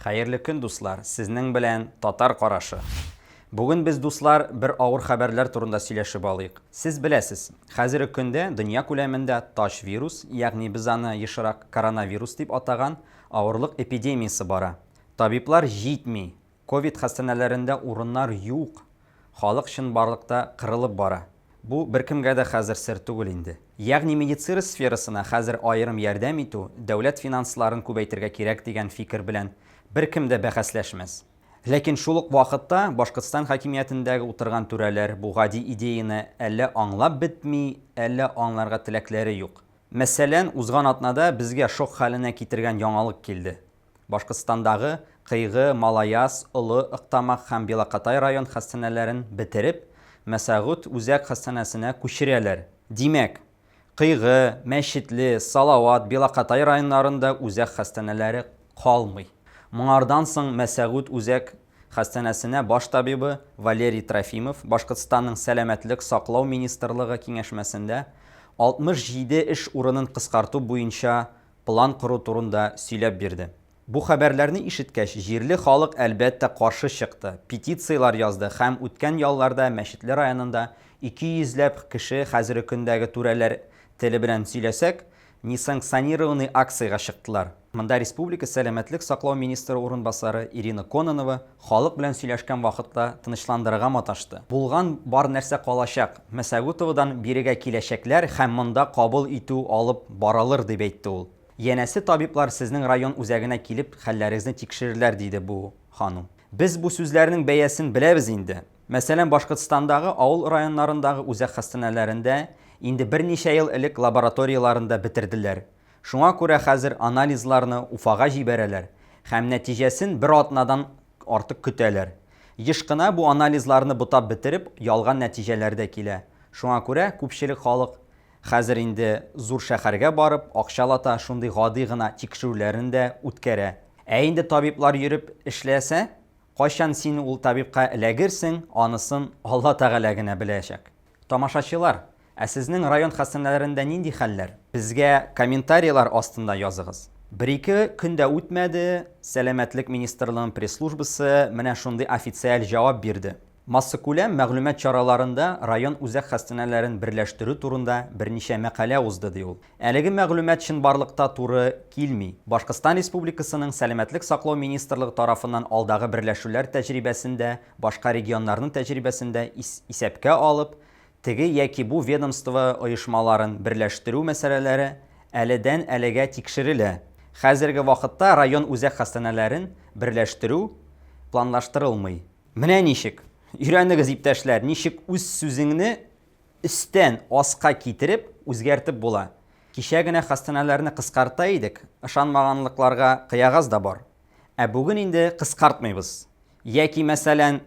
Хәерле көн, дуслар! Сезнең белән Татар карашы. Бүген без, дуслар, бер авыр хәбәрләр турында сөйләшеп алыйк. Сез беләсез, хәзерге көндә дөнья күләмендә тач вирус, ягъни без аны ешрак коронавирус дип атаган авырлык эпидемиясе бара. Табиблар җитми, ковид хастәнәләрендә урыннар юк, халык чынбарлыкта кырылып бара. Бу беркемгә дә хәзер сер түгел инде. Ягъни медицира сферасына хәзер аерым ярдәм итү, дәүләт финансларын күбәйтергә кирәк дигән фикер белән беркем дә бәхәсләшмәс. Ләкин шул ук вакытта Башкортстан хакимиятендәге утырган түрәләр бу гади идеяне әллә аңлап бетми, әллә аңларга теләкләре юк. Мәсәлән, узган атнада безгә шок хәленә китергән яңалык килде. Башкортстандагы Кыйгы, Малаяз, Олы Ыктамак һәм Белокатай район хастәнәләрен бетереп, Мәсәгуть үзәк хастәнәсенә күчерәләр. Димәк, Кыйгы, Мәчетле, Салават, Белокатай районнарында үзәк хастәнәләре калмый. Моңардан соң Мәсәгуть үзәк хастәнәсенә баш табибы Валерий Трофимов Башкортстанның Сәламәтлек саклау министрлыгы киңәшмәсендә 67 эш урынын кыскарту буенча план кору турында сөйләп бирде. Бу хәбәрләрне ишеткәч, җирле халык, әлбәттә, каршы чыкты, петицияләр язды һәм үткән ялларда Мәчетле районында 200 ләп кеше, хәзерге көндәге түрәләр теле белән сөйләсәк, несанкционированный акциягә чыктылар. Монда республика сәламәтлек саклау министры урынбасары Ирина Кононова халык белән сөйләшкән вакытта тынычландырырга маташты. Булган бар нәрсә калачак, Мәсәгутовадан бирегә киләчәкләр һәм монда кабул итү алып барылыр, дип әйтте ул. Янәсе табиблар сезнең район үзәгенә килеп хәлләрегезне тикшерерләр, диде бу ханым. Без бу сүзләрнең бәясен беләбез инде. Мәсәлән, Башкортстандагы авыл районнарындагы үзәк хастәнәләрендә инде берничә ел элек лабораторияләрен дә бетерделәр. Шуңа күрә хәзер анализларны Уфага җибәрәләр һәм нәтиҗәсен бер атнадан артык көтәләр. Еш кына бу анализларны бутап бетереп, ялган нәтиҗәләр дә килә. Шуңа күрә күпчелек халык хәзер инде зур шәһәргә барып, акчалата шундый гади гына тикшерүләрен дә үткәрә. Ә инде табиблар йөреп эшләсә, кайчан син ул табибка эләгерсең, анысын Алла Тәгалә генә беләчәк. Тамашачылар, ә сезнең район хастәнәләрендә нинди хәлләр? Безгә комментарийлар астында языгыз. Бер-ике көн дә үтмәде, Сәламәтлек министрлыгының пресс-службасы менә шундый официаль җавап бирде. Массакүләм мәгълүмат чараларында район үзәк хастәнәләрен берләштерү турында берничә мәкалә узды, ди ул. Әлеге мәгълүмат чынбарлыкта туры килми. Башкортстан Республикасының Сәламәтлек саклау министрлыгы тарафыннан алдагы берләшүләр тәҗрибәсен дә, башка регионнарның тәҗрибәсен дә исәпкә алып, теге яки бу ведомство оешмаларын берләштерү мәсьәләләре әледән-әлегә тикшерелә. Хәзерге вакытта район үзәк хастәнәләрен берләштерү планлаштырылмый. Менә ничек! Өйрәнегез, иптәшләр, ничек үз сүзеңне өстән аска китереп, үзгәртеп була. Кичә генә хастәнәләрне кыскарта идек, ышанмаганлыкларга кыягаз да бар. Ә бүген инде кыскартмыйбыз. Яки, мәсәлән,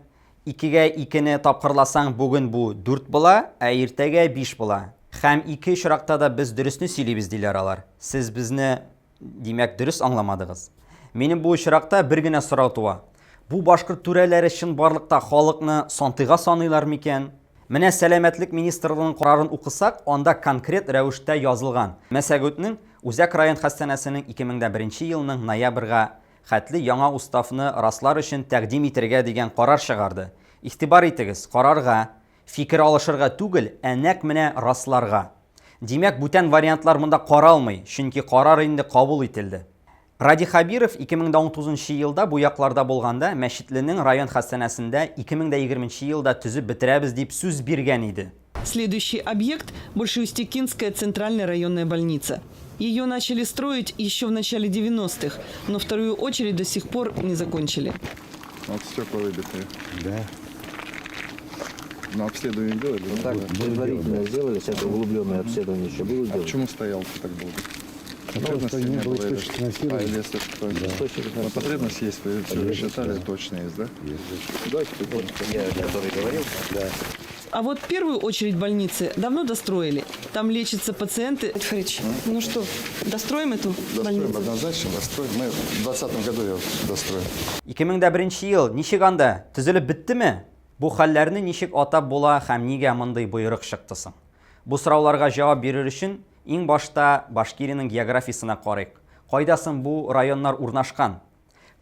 икегә икене тапкырласаң, бүген бу дүрт була, ә иртәгә биш була. Һәм ике очракта да без дөресне сөйлибез, диләр алар. Сез безне, димәк, дөрес аңламадыгыз. Минем бу очракта бер генә сорау туа. Бу башкорт түрәләре чынбарлыкта халыкны сантыйга саныйлар микән? Менә Сәламәтлек министрлыгының карарын укысак, анда конкрет рәвештә язылган. Мәсәгутнең Үзәк район хастәнәсенең 2001 елның ноябрьгә хәтле яңа уставны раслар өчен тәкъдим итергә дигән карар чыгарды. Игътибар итегез, карарга, фикер алышырга түгел, ә нәкъ менә расларга. Димәк, бүтән вариантлар монда каралмый, чөнки карар инде кабул ителде. Радий Хәбиров 2019 елда бу якларда булганда Мәчетленең район хастәнәсендә 2020 елда төзеп бетерәбез дип сүз биргән иде. Следующий объект – Большеустекинская центральная районная больница. Ее начали строить еще в начале 90-х, но вторую очередь до сих пор не закончили. Вот стекла выбитые. Да. Но обследование делали? Ну так, предварительно сделали, сейчас углубленное обследование еще будут А делать. почему стоял так долго? Потому Потребности что не было или источника что? финансирования. А, или если что? Да. Источник Но финансирования. потребность есть, вы все рассчитали, точно есть, да? Есть. Давайте Вот я, который говорил. Да. А вот первую очередь больницы давно достроили. Там лечатся пациенты. Фарич, ну что, достроим эту Достроим, больницу? однозначно достроим. Мы в 2020 году ее достроим. 2001 ел ничек анда? Төзелеп беттеме? Бу хәлләрне ничек атап була һәм нигә мондый боерык чыкты соң? Бу сорауларга җавап бирер өчен иң башта Башкириянең географиясенә карыйк. Кайда соң бу районнар урнашкан?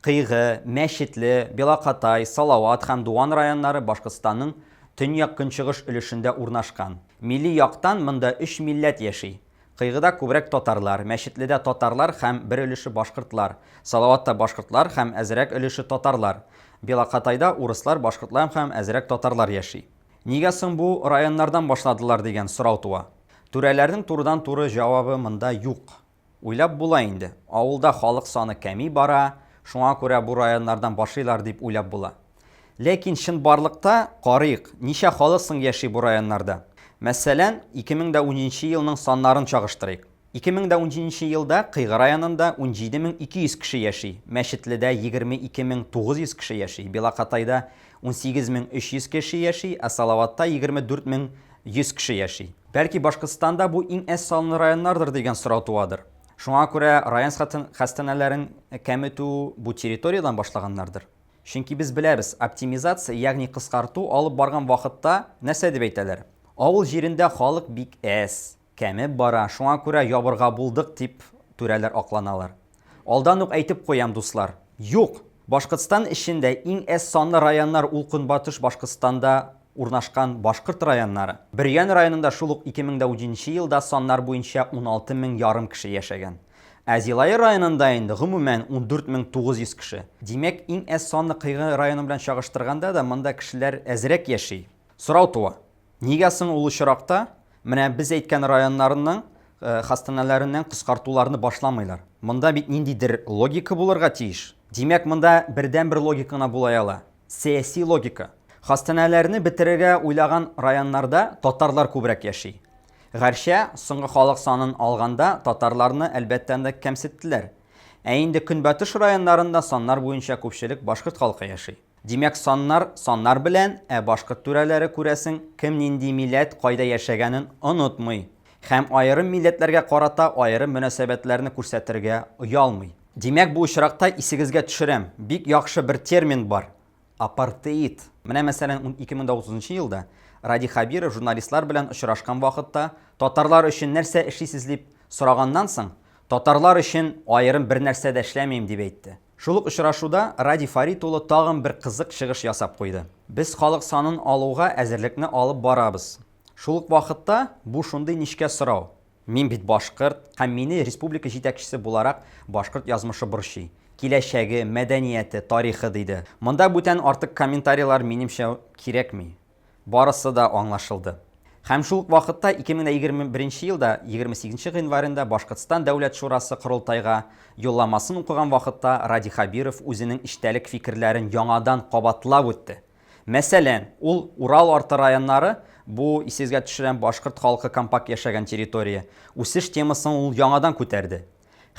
Кыйгы, Мәчетле, Белокатай, Салават һәм Дуван районнары Башкортстанның төньяк-көнчыгыш өлешендә урнашкан. Милли яктан монда өч милләт яши. Кыйгыда күбрәк татарлар, Мәчетледә татарлар һәм бер өлеше башкортлар, Салаватта башкортлар һәм әзрәк өлеше татарлар, Белокатайда урыслар, башкортлар һәм әзрәк татарлар яши. Нигә соң бу районнардан башладылар дигән сорау туа. Түрәләрнең турыдан-туры җавабы монда юк. Уйлап була инде, авылда халык саны кәми бара, шуңа күрә бу районнардан башлыйлар дип уйлап була. Ләкин чынбарлыкта, карыйк, ничә халык соң яши бу районнарда? Мәсәлән, 2010 елның саннарын чагыштырыйк. 2017 елда Кыйгы районында 17200 кеше яши, Мәчетледә 22900 кеше яши, Белокатайда 18300 кеше яши, ә Салаватта 24100 кеше яши. Бәлки Башкортстанда бу иң әз санлы районнардыр дигән сорау туадыр. Шуңа күрә район хастаханәләрен кәметү бу территориядән башлаганнардыр. Чөнки без беләбез, оптимизация, ягъни кыскарту алып барган вакытта нәрсә дип әйтәләр? Авыл җирендә халык бик әз, кәмеп бара, шуңа күрә ябырга булдык, дип түрәләр акланалар. Алдан ук әйтеп куям, дуслар, юк! Башкортстан эчендә иң әз санлы районнар ул Көнбатыш Башкортстанда урнашкан башкорт районнары. Бөрьян районында шул ук 2017 елда саннар буенча 16 мең ярым кеше яшәгән. Ә Зилаир районында инде гомумән 14900 кеше. Димәк, иң әз санлы Кыйгы районы белән чагыштырганда да монда кешеләр әзрәк яши. Сорау туа. Нигә соң ул очракта менә без әйткән районнарның хастанәләреннән кыскартуларны башламыйлар? Монда бит ниндидер логика булырга тиеш. Димәк, монда бердәнбер логика гына була ала. Сәяси логика. Хастанәләрне бетерергә уйлаган районнарда татарлар күбрәк яши. Гәрчә, соңгы халык санын алганда татарларны, әлбәттә, анда кәмсеттеләр. Ә инде көнбатыш районнарында саннар буенча күпчелек башкорт халкы яши. Димәк, саннар саннар белән, ә башкорт түрәләре, күрәсең, кем нинди милләт, кайда яшәгәнен онытмый һәм аерым милләтләргә карата аерым мөнәсәбәтләрне күрсәтергә оялмый. Димәк, бу очракта исегезгә төшерәм, бик яхшы бер термин бар, апартеид. Менә, мәсәлән, 2030 елда Радий Хәбиров журналистлар белән очрашкан вакытта татарлар өчен нәрсә эшлисез дип сораганнан соң, татарлар өчен аерым бернәрсә дә эшләмим дип әйтте. Шул ук очрашуда Радий Фарит улы тагын бер кызык чыгыш ясап куйды. Без халык санын алуга әзерлекне алып барабыз. Шул ук вакытта бу шундый нечкә сорау. Мин бит башкорт һәм мине республика җитәкчесе буларак башкорт язмышы борчый. Киләчәге, мәдәнияте, тарихы, диде. Монда бүтән артык комментарийлар, минемчә, кирәкми. Барысы да аңлашылды. Һәм шул ук вакытта 2021 елда 28 гыйнварында Башкортстан Дәүләт шурасы корылтайга юлламасын укыган вакытта Радий Хәбиров үзенең эчтәлек фикерләрен яңадан кабатлап үтте. Мәсәлән, ул Урал арты районнары, бу, исегезгә төшерәм, башкорт халкы компакт яшәгән территория, үсеш темасын ул яңадан күтәрде.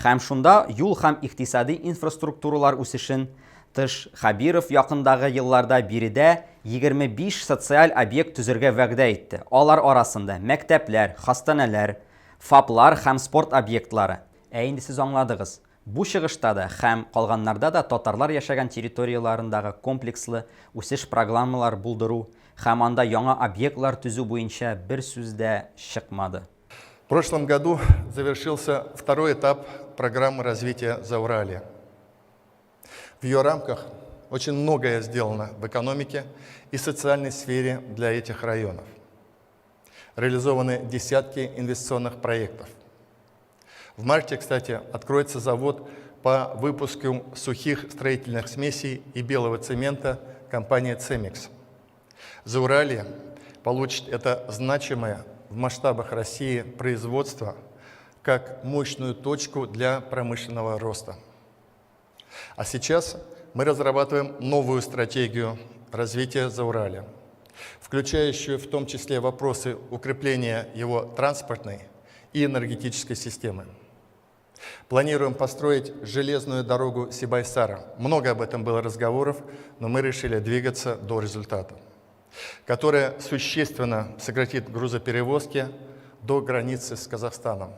Һәм шунда юл һәм икътисади инфраструктуралар үсешен тыш, Хәбиров якындагы елларда биредә 25 социаль объект төзергә вәгъдә итте. Алар арасында, мәктәпләр, хастанәләр, ФАПлар һәм спорт объектлары. Ә инде сез аңладыгыз, бу чыгышта да һәм калганнарда да татарлар яшәгән территорияләрендагы комплекслы үсеш программалар булдыру һәм анда яңа объектлар төзү буенча бер сүз дә чыкмады. В прошлом году завершился второй этап программы развития Зауралья. В ее рамках очень многое сделано в экономике и социальной сфере для этих районов. Реализованы десятки инвестиционных проектов. В марте, кстати, откроется завод по выпуску сухих строительных смесей и белого цемента компании «Цемикс». Зауралье получит это значимое в масштабах России производство как мощную точку для промышленного роста. А сейчас мы разрабатываем новую стратегию развития Зауралья, включающую в том числе вопросы укрепления его транспортной и энергетической системы. Планируем построить железную дорогу Сибайсара. Много об этом было разговоров, но мы решили двигаться до результата, которая существенно сократит грузоперевозки до границы с Казахстаном.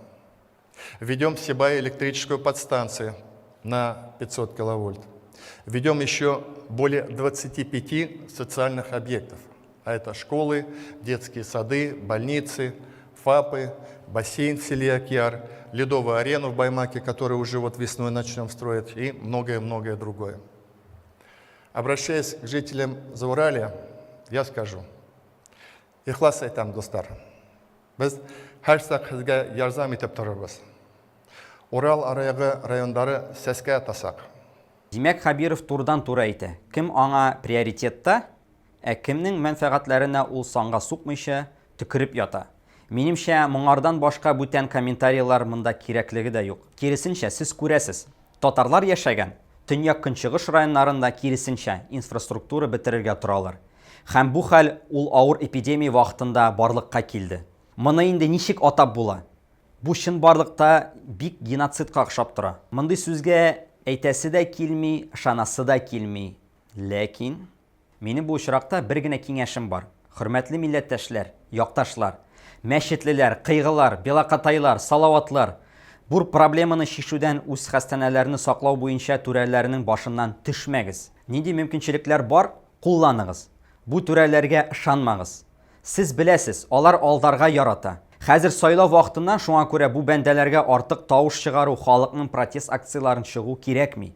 Введем в Сибай электрическую подстанцию на 500 киловольт. Введем еще более 25 социальных объектов. А это школы, детские сады, больницы, ФАПы, бассейн в селе Акьяр, ледовую арену в Баймаке, которую уже вот весной начнем строить, и многое-многое другое. Обращаясь к жителям Зауралья, я скажу. Ихлас әйтәм, дуслар. Без һәрчак сезгә ярдәм итеп торырбыз. Урал аръягы районнары сәскә атачак. Димәк, Хәбиров турыдан-туры әйтә, кем аңа приоритетта, ә кемнең мәнфәгатьләренә ул санга сукмыйча, төкереп ята. Минемчә, моңардан башка бүтән комментарийлар монда кирәклеге дә юк. Киресенчә, сез күрәсез, татарлар яшәгән төньяк-көнчыгыш районнарында, киресенчә, инфраструктура бетерергә торалар. Һәм бу хәл ул авыр эпидемия вакытында барлыкка килде. Моны инде ничек атап була? Бу чынбарлыкта бик геноцидка охшап тора. Мондый сүзгә әйтәсе дә килми, ышанасы да килми. Ләкин. Минем бу очракта бер генә киңәшем бар. Хөрмәтле милләттәшләр, якташлар, мәчетлеләр, кыйгылар, белокатайлар, салаватлар, бур проблеманы чишүдән үз хәстанәләрне саклау буенча түрәләрнең башыннан төшмәгез. Нинди мөмкинчелекләр бар, кулланыгыз. Бу түрәләргә ышанмагыз. Сез беләсез, алар алдарга ярата. Хәзер сайлау вакытыннан шуңа күрә бу бәндәләргә артык тавыш чыгару, халыкның протест акцияләрен чыгу кирәкми.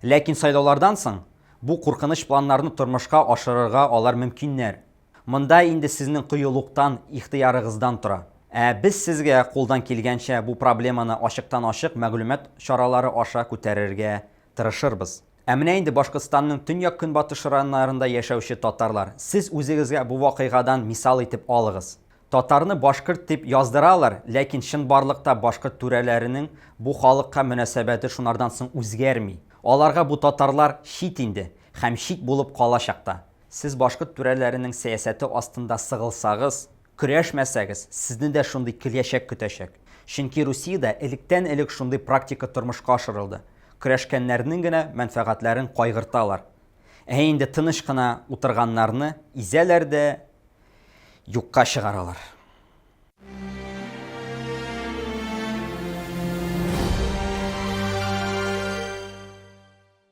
Ләкин сайлаулардан соң бу куркыныч планнарны тормышка ашырырга алар мөмкиннәр. Монда инде сезнең кыюлыктан, ихтыярыгыздан тора. Ә без сезгә кулдан килгәнчә бу проблеманы ачыктан-ачык мәгълүмат чаралары аша күтәрергә тырышырбыз. Ә менә инде Башкортстанның төньяк-көнбатыш районнарында яшәүче татарлар, сез үзегезгә бу вакыйгадан мисал итеп алыгыз. Татарны башкорт дип яздыралар, ләкин чынбарлыкта башкорт түрәләренең бу халыкка мөнәсәбәте шунардан соң үзгәрми. Аларга бу татарлар чит инде һәм чит булып калачак та. Сез башкорт түрәләренең сәясәте астында сыгылсагыз, көрәшмәсәгез, сезне дә шундый киләчәк көтәчәк. Чөнки Русиядә электән-элек шундый практика тормышка ашырылды. Көрәшкәннәрнең генә мәнфәгатьләрен кайгырталар. Ә инде тыныч кына утырганнарны изәләр дә юкка чыгаралар.